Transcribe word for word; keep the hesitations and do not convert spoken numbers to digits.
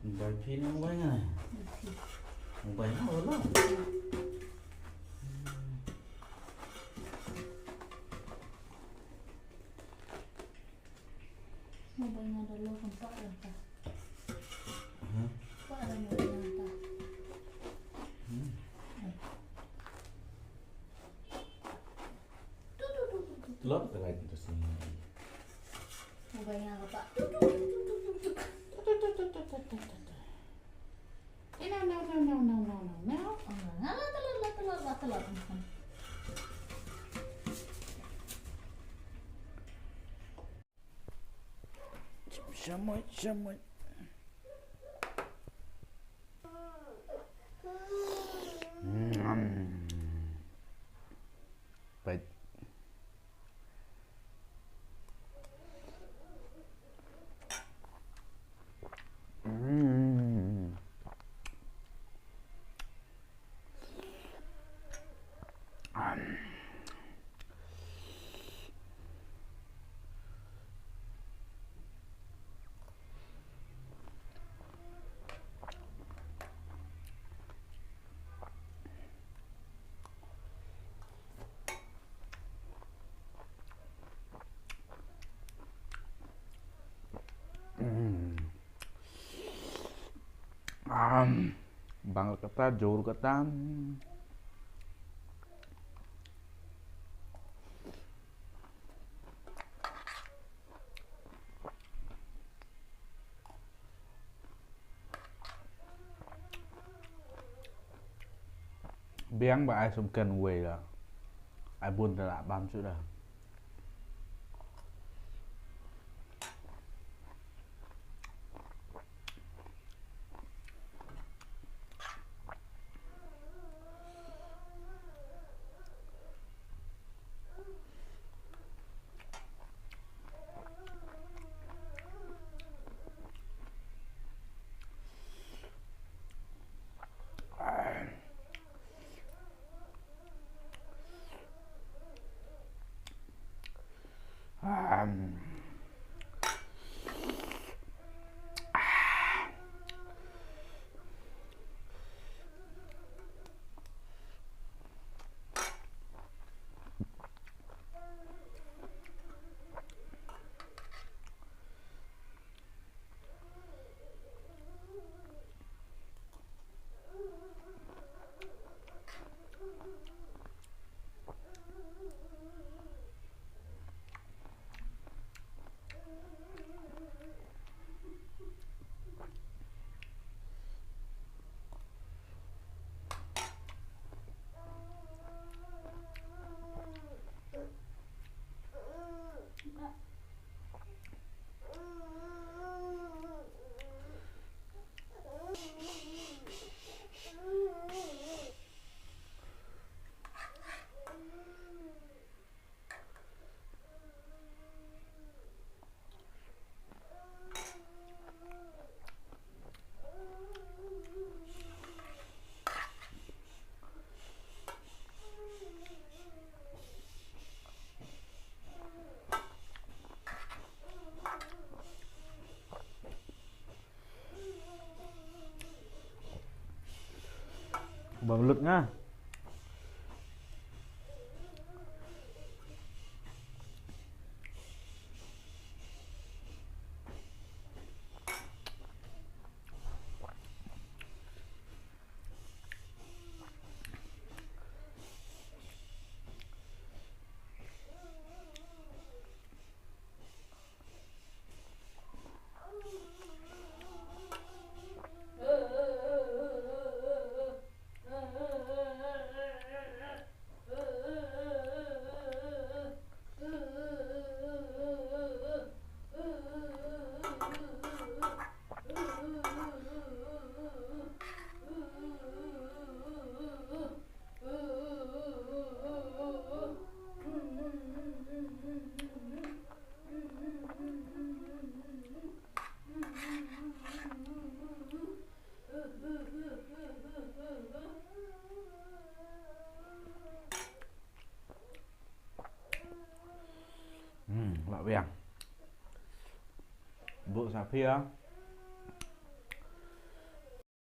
Bai phi ne bai nga ne? Bai nga wala? Mo bai nga da lo kan pa lang ta. Hah? Pa lang mo bai nga ta. Hmm. Lot ka light tu sini. Mo bai nga ka pa. Eh, no, no, no, no, no, no, no, no. Oh, no, no, no, no, no, no, no, no. Shamoy, shamoy. Mm. Pait. Mm. Mm. Am, bang kata, jor kata. Biang ba ai sum ken wei la. Ai bun da la bam su da. Bam lut nga. Hmm, lah biang. Buk sa phi ah.